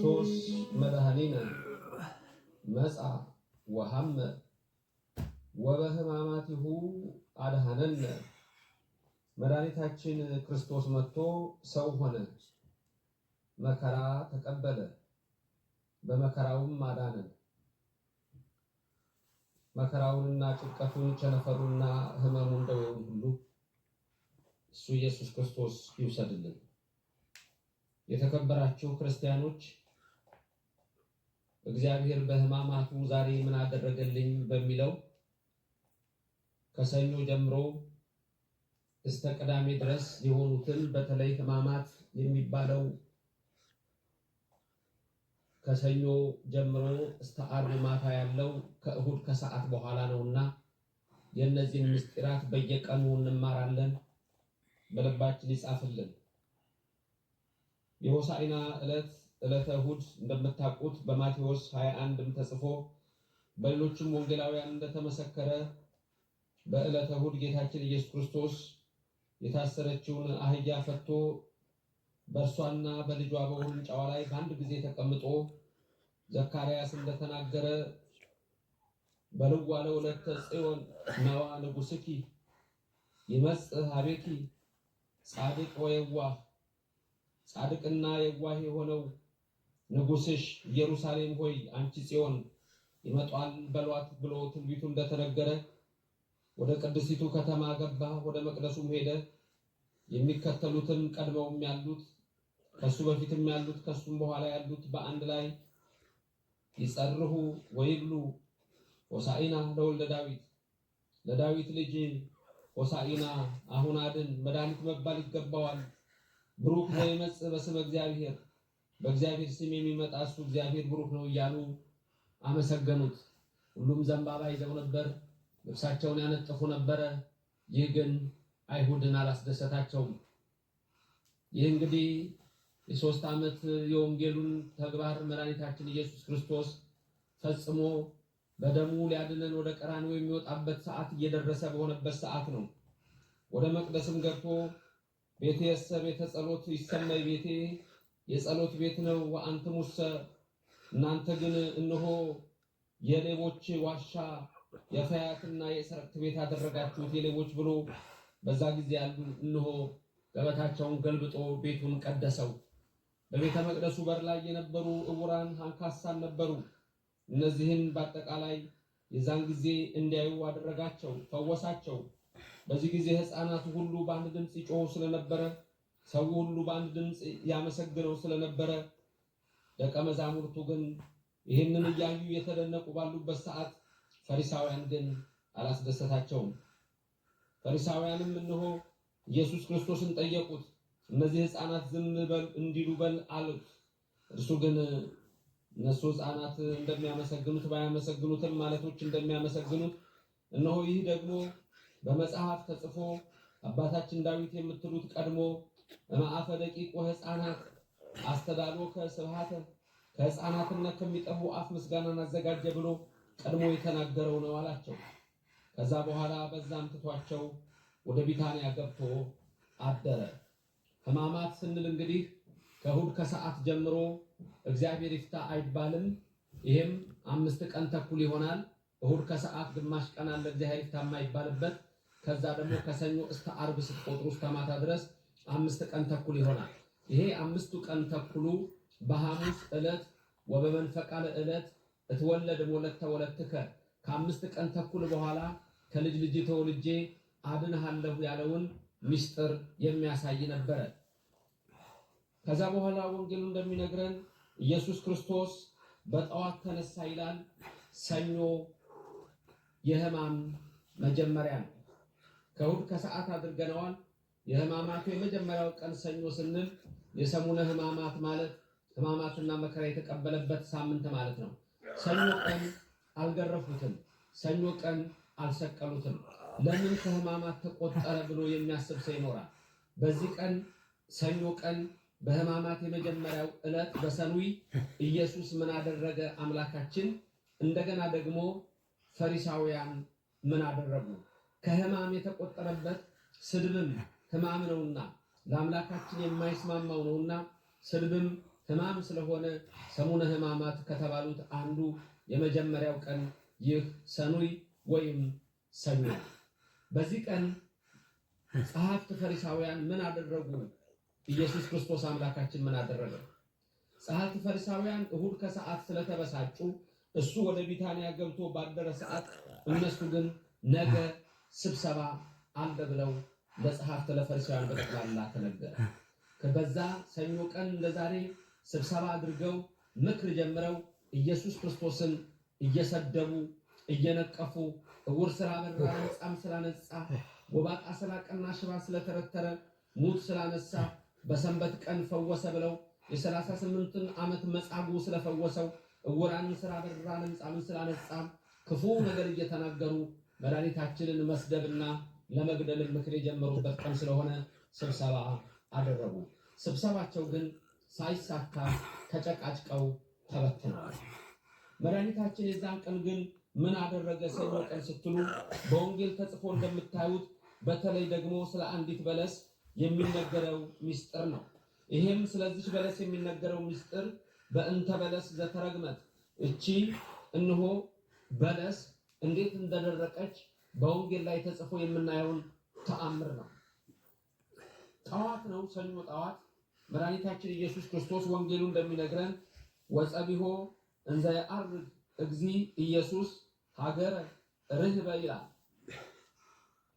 ክርስቶስ መድኃኒነ መጽአ ወሐመ ወበሕማማቲሁ አድኀነነ። መድኃኒታችን ክርስቶስ መጥቶ ሰው ሆነ፣ መከራ ተቀበለ፣ በመከራውም አዳነን። መከራውንና ጭንቀቱን ቸነፈሩንና ሕመሙን ደዌውን ሁሉ እሱ ኢየሱስ ክርስቶስ ይውሰድልን። የተከበራችሁ ክርስቲያኖች፣ እግዚአብሔር በሕማማቱ ዛሬ ምን አደረገልኝ በሚለው ከሰኞ ጀምሮ እስከ ቅዳሜ ድረስ የሆኑትን፣ በተለይ ሕማማት የሚባለው ከሰኞ ጀምሮ እስከ ዓርብ ማታ ያለው ከእሁድ ከሰዓት በኋላ ነውና የእነዚህን ምስጢራት በየቀኑ እንማራለን። በልባችን ይጻፍልን። የሆሳዕና ዕለት ዕለተ እሁድ እንደምታውቁት በማቴዎስ 21ም ተጽፎ በሌሎችም ወንጌላውያን እንደተመሰከረ በዕለተ እሁድ ጌታችን ኢየሱስ ክርስቶስ የታሰረችውን አህያ ፈቶ በእርሷና በልጇ በውርንጫዋ ላይ በአንድ ጊዜ ተቀምጦ ዘካርያስ እንደተናገረ በልዋ ለወለተ ጽዮን ነዋ ንጉሥኪ ይመጽእ ኀቤኪ ጻድቅ ወየዋህ፣ ጻድቅና የዋህ የሆነው ንጉሥሽ ኢየሩሳሌም ሆይ አንቺ ጽዮን ይመጧል በሏት ብሎ ትንቢቱ እንደተነገረ ወደ ቅድስቲቱ ከተማ ገባ፣ ወደ መቅደሱም ሄደ። የሚከተሉትን ቀድመውም ያሉት፣ ከሱ በፊትም ያሉት፣ ከሱም በኋላ ያሉት በአንድ ላይ ይጸርሁ ወይብሉ ሆሳዕና ለወልደ ዳዊት፣ ለዳዊት ልጅ ሆሳዕና አሁን አድን፣ መድኃኒት መባል ይገባዋል። ብሩክ ዘይመጽእ በስመ እግዚአብሔር፣ በእግዚአብሔር ስም የሚመጣ እሱ እግዚአብሔር ብሩክ ነው እያሉ አመሰገኑት። ሁሉም ዘንባባ ይዘው ነበር፣ ልብሳቸውን ያነጥፉ ነበረ። ይህ ግን አይሁድን አላስደሰታቸውም። ይህ እንግዲህ የ3 ዓመት የወንጌሉን ተግባር መድኃኒታችን ኢየሱስ ክርስቶስ ፈጽሞ በደሙ ሊያድነን ወደ ቀራንዮ የሚወጣበት ሰዓት እየደረሰ በሆነበት ሰዓት ነው። ወደ መቅደስም ገብቶ ቤትየሰ ቤተ ጸሎት ይሰመይ፣ ቤቴ የጸሎት ቤት ነው፣ ወአንትሙሰ እናንተ ግን እነሆ የሌቦች ዋሻ የፈያትና የሰረቅት ቤት አደረጋችሁት የሌቦች ብሎ በዛ ጊዜ ያሉ እነሆ ገበታቸውን ገልብጦ ቤቱን ቀደሰው። በቤተ መቅደሱ በር ላይ የነበሩ ዕውራን አንካሳን ነበሩ። እነዚህን በአጠቃላይ የዛን ጊዜ እንዲያዩ አደረጋቸው፣ ፈወሳቸው። በዚህ ጊዜ ሕፃናቱ ሁሉ በአንድ ድምፅ ይጮሁ ስለነበረ፣ ሰው ሁሉ በአንድ ድምፅ ያመሰግነው ስለነበረ፣ ደቀ መዛሙርቱ ግን ይህንን እያዩ የተደነቁ ባሉበት ሰዓት ፈሪሳውያን ግን አላስደሰታቸውም። ፈሪሳውያንም እነሆ ኢየሱስ ክርስቶስን ጠየቁት። እነዚህ ሕፃናት ዝም በል እንዲሉ በል አሉት። እርሱ ግን እነሱ ሕፃናት እንደሚያመሰግኑት ባያመሰግኑትም ማለቶች እንደሚያመሰግኑት እነሆ ይህ ደግሞ በመጽሐፍ ተጽፎ አባታችን ዳዊት የምትሉት ቀድሞ እምአፈ ደቂቅ ወሕፃናት አስተዳሎከ ስብሐተ፣ ከሕፃናትና ከሚጠቡ አፍ ምስጋናን አዘጋጀ ብሎ ቀድሞ የተናገረው ነው አላቸው። ከዛ በኋላ በዛም ትቷቸው ወደ ቢታንያ ገብቶ አደረ። ሕማማት ስንል እንግዲህ ከእሁድ ከሰዓት ጀምሮ እግዚአብሔር ይፍታ አይባልም። ይሄም 5 ቀን ተኩል ይሆናል። እሁድ ከሰዓት ግማሽ ቀን አለ እግዚአብሔር ይፍታ የማይባልበት። ከዛ ደግሞ ከሰኞ እስከ ዓርብ ስትቆጥሩ እስከ ማታ ድረስ 5 ቀን ተኩል ይሆናል። ይሄ 5ቱ ቀን ተኩሉ በሐሙስ ዕለት ወበመንፈቃ ለዕለት እትወለድ እምወለተ ወለትከ፣ ከ5 ቀን ተኩል በኋላ ከልጅ ልጅ ተወልጄ አድንሃለሁ ያለውን ምስጢር የሚያሳይ ነበረ። ከዛ በኋላ ወንጌሉ እንደሚነግረን ኢየሱስ ክርስቶስ በጠዋት ተነሳ ይላል። ሰኞ የሕማም መጀመሪያ ነው። ከእሁድ ከሰዓት አድርገነዋል። የሕማማቱ የመጀመሪያው ቀን ሰኞ ስንል የሰሙነ ሕማማት ማለት ሕማማትና መከራ የተቀበለበት ሳምንት ማለት ነው። ሰኞ ቀን አልገረፉትም። ሰኞ ቀን አልሰቀሉትም። ለምን ከሕማማት ተቆጠረ ብሎ የሚያስብ ሰው ይኖራል። በዚህ ቀን ሰኞ ቀን በሕማማት የመጀመሪያው ዕለት በሰኑይ ኢየሱስ ምን አደረገ አምላካችን? እንደገና ደግሞ ፈሪሳውያን ምን አደረጉ? ከሕማም የተቆጠረበት ስድብም ሕማም ነውና ለአምላካችን የማይስማማው ነውና ስድብም ሕማም ስለሆነ ሰሙነ ሕማማት ከተባሉት አንዱ የመጀመሪያው ቀን ይህ ሰኑይ ወይም ሰኞ። በዚህ ቀን ጸሐፍት ፈሪሳውያን ምን አደረጉ? ኢየሱስ ክርስቶስ አምላካችን ምን አደረገ? ጸሐፍት ፈሪሳውያን እሁድ ከሰዓት ስለተበሳጩ እሱ ወደ ቢታንያ ገብቶ ባደረ ሰዓት እነሱ ግን ነገ ስብሰባ አለ ብለው ለጸሐፍት ለፈሪሳውያን በጠቅላላ ተነገረ። በዛ ሰኞ ቀን ለዛሬ ስብሰባ አድርገው ምክር ጀምረው ኢየሱስ ክርስቶስን እየሰደቡ እየነቀፉ እውር ስላበራ፣ ለምጻም ስላነጻ፣ ጎባጣ ስላቀና፣ ሽባ ስለተረተረ፣ ሙት ስላነሳ፣ በሰንበት ቀን ፈወሰ ብለው የ38ን ዓመት መጻጉዕ ስለፈወሰው፣ እውራንን ስላበራ፣ ለምጻምን ስላነጻ ክፉ ነገር እየተናገሩ መድኃኒታችንን መስደብና ለመግደል ምክር የጀመሩበት ቀን ስለሆነ ስብሰባ አደረጉ። ስብሰባቸው ግን ሳይሳካ ተጨቃጭቀው ተበትነዋል። መድኃኒታችን የዛን ቀን ግን ምን አደረገ? ሰኞ ቀን ስትሉ በወንጌል ተጽፎ እንደምታዩት በተለይ ደግሞ ስለ አንዲት በለስ የሚነገረው ሚስጥር ነው። ይሄም ስለዚች በለስ የሚነገረው ሚስጥር በእንተ በለስ ዘተረግመት፣ እቺ እነሆ በለስ እንዴት እንደደረቀች በወንጌል ላይ ተጽፎ የምናየውን ተአምር ነው። ጠዋት ነው፣ ሰኞ ጠዋት መድኃኒታችን ኢየሱስ ክርስቶስ ወንጌሉ እንደሚነግረን ወጸቢሖ እንዘ የዐርግ እግዚእ ኢየሱስ ሀገረ ርህበ ይላል።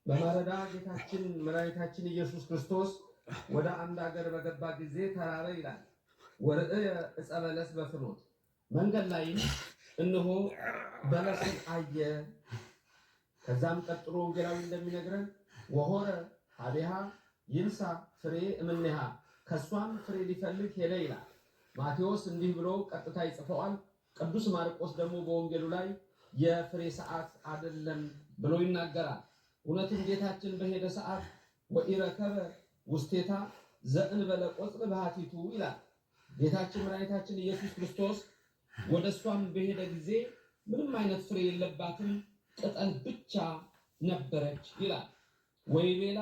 በማለዳ ጌታችን መድኃኒታችን ኢየሱስ ክርስቶስ ወደ አንድ ሀገር በገባ ጊዜ ተራበ ይላል። ወርእየ ዕፀ በለስ በፍኖት፣ መንገድ ላይም እነሆ በለስን አየ። ከዛም ቀጥሎ ወንጌላዊ እንደሚነግረን ወሖረ ኀቤሃ ይንሣእ ፍሬ እምኔሃ፣ ከሷም ፍሬ ሊፈልግ ሄደ ይላል። ማቴዎስ እንዲህ ብሎ ቀጥታ ይጽፈዋል። ቅዱስ ማርቆስ ደግሞ በወንጌሉ ላይ የፍሬ ሰዓት አይደለም ብሎ ይናገራል። እውነትም ጌታችን በሄደ ሰዓት ወኢረከበ ውስቴታ ዘእንበለ ቆጽል ባሕቲቱ ይላል። ጌታችን መድኃኒታችን ኢየሱስ ክርስቶስ ወደ እሷም በሄደ ጊዜ ምንም አይነት ፍሬ የለባትም፣ ቅጠል ብቻ ነበረች ይላል። ወይቤላ፣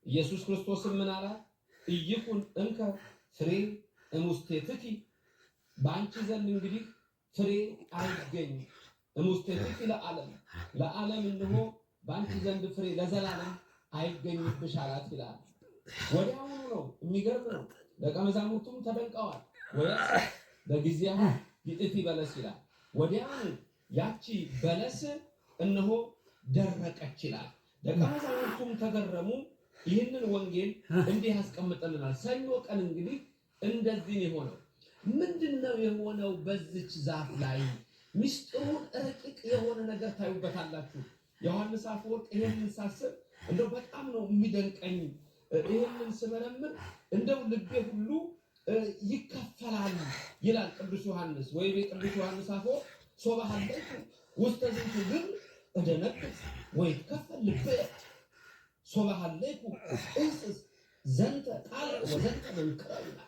ኢየሱስ ክርስቶስም ምን አላት? ኢይኩን እንከ ፍሬ እምውስቴትኪ፣ በአንቺ ዘንድ እንግዲህ ፍሬ አይገኝ። እምውስቴትኪ ለዓለም፣ ለዓለም እንሆ በአንቺ ዘንድ ፍሬ ለዘላለም አይገኝብሽ አላት ይላል። ወዲያውኑ ነው። የሚገርም ነው። ደቀ መዛሙርቱም ተደንቀዋል። ወየብሰት በጊዜሃ ይእቲ በለስ ይላል። ወዲያውኑ ያቺ በለስ እነሆ ደረቀች ይላል። ደቀ መዛሙርቱም ተገረሙ። ይህንን ወንጌል እንዲህ ያስቀምጥልናል። ሰኞ ቀን እንግዲህ እንደዚህ ነው የሆነው። ምንድን ነው የሆነው? በዚች ዛፍ ላይ ሚስጥሩን ረቂቅ የሆነ ነገር ታዩበታላችሁ። ዮሐንስ አፈወርቅ ይሄንን ሳስብ እንደው በጣም ነው የሚደንቀኝ። ይሄንን ስመረምር እንደው ልቤ ሁሉ ይከፈላል ይላል ቅዱስ ዮሐንስ። ወይቤ ቅዱስ ዮሐንስ አፈወርቅ ሶበ ሀለይኩ ውስተ ዝንቱ ግብር እደነግጽ ወይትከፈል ልብየ ሶበ ሀለይኩ እህስስ ዘንተ ቃለ ወዘንተ መንክረ ይላል።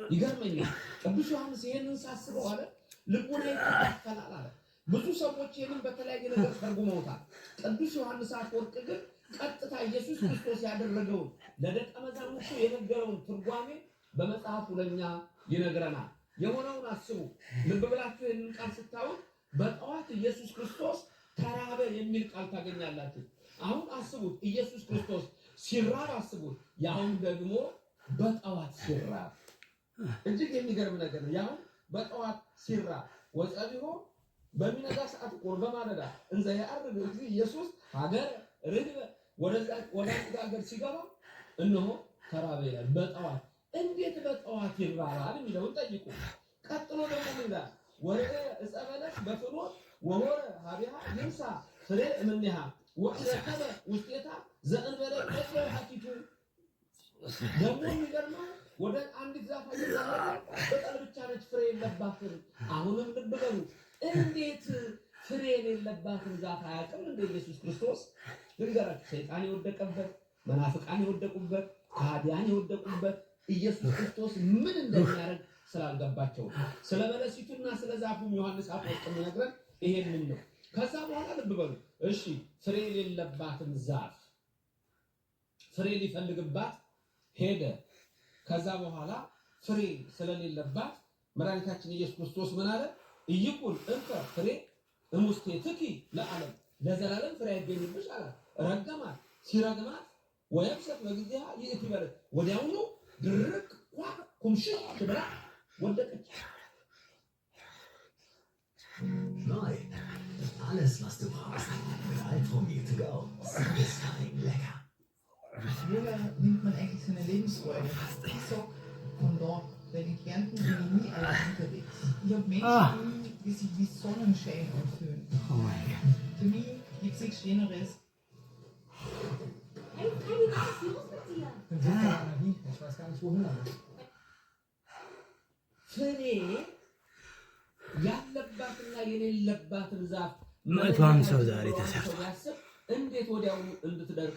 ይገርመኛል። ቅዱስ ዮሐንስ ይሄንን ሳስበው አለ ልቡና ይከፈላል አለ። ብዙ ሰዎች ይህንን በተለያየ ነገር ተርጉመውታል። ቅዱስ ዮሐንስ አፈወርቅ ግን ቀጥታ ኢየሱስ ክርስቶስ ያደረገውን ለደቀ መዛሙርቱ የነገረውን ትርጓሜ በመጽሐፉ ለኛ ይነግረናል። የሆነውን አስቡ። ልብ ብላችሁ ይህንን ቃል ስታዩት በጠዋት ኢየሱስ ክርስቶስ ተራበ የሚል ቃል ታገኛላችሁ። አሁን አስቡት፣ ኢየሱስ ክርስቶስ ሲራብ አስቡት። ያሁን ደግሞ በጠዋት ሲራብ እጅግ የሚገርም ነገር ነው። ያሁን በጠዋት ሲራብ ወጸቢሖ፣ በሚነጋ ሰዓት ቁር በማለዳ እንዘ የዐርግ እግዚእ ኢየሱስ ሀገረ ርህበ፣ ወደ አንድ ሀገር ሲገባ እነሆ ተራበ ይላል። በጠዋት እንዴት በጠዋት ይራባል የሚለውን ጠይቁ። ቀጥሎ ደግሞ ምን ይላል? ወርእየ ዕፀ በለስ በፍኖት ወሖረ ኀቤሃ ይንሣእ ፍሬ እምኔሃ ወኢረከበ ውስቴታ ዘእንበለ ቆጽለ ባሕቲቱ። ደግሞ የሚገርመው ወደ አንዲት ዛፍ ቅጠል ብቻ ነች፣ ፍሬ የለባትም። አሁንም ልብ በሉ፣ እንዴት ፍሬ የሌለባትን ዛፍ አያውቅም እንደ ኢየሱስ ክርስቶስ? ልንገራችሁ፣ ሰይጣን የወደቀበት፣ መናፍቃን የወደቁበት፣ ከሃዲያን የወደቁበት ኢየሱስ ክርስቶስ ምን እንደሚያደርግ ስላልገባቸው ስለ በለሲቱና ስለ ዛፉም ዮሐንስ አፈወርቅ የሚነግረን ይሄንን ነው። ከዛ በኋላ ልብ በሉ እሺ፣ ፍሬ የሌለባትን ዛፍ ፍሬ ሊፈልግባት ሄደ። ከዛ በኋላ ፍሬ ስለሌለባት መድኃኒታችን ኢየሱስ ክርስቶስ ምን አለ? ኢይኩን እንከ ፍሬ እምውስቴትኪ ለዓለም፣ ለዘላለም ፍሬ አይገኝብሽ አላት። ረገማት። ሲረግማት ወየብሰት በጊዜሃ ይእቲ በለስ፣ ወዲያውኑ ድርቅ ኳ ኩምሽሽ ብላ ወደቀች። Neu. Alles, was du brauchst. Mit Alpro Meal to go. Satisfying lecker. Woher nimmt man eigentlich seine Lebensfreude? Ich sag von da, weil in Kärnten bin ich nie allein unterwegs. Ich habe Menschen, die sich wie Sonnenschein anfühlen. Für mich gibt es nichts Schöneres. Hey, Freddy, was ist los mit dir? Ich bin so voller Energie. Ich weiß gar nicht, wohin damit. ፍሬ ያለባትና የሌለባትን ዛፍ 150 ሰው ዛሬ ሰው ተሰርቷል። ቢያስብ እንዴት ወዲያውኑ እንድትደርቅ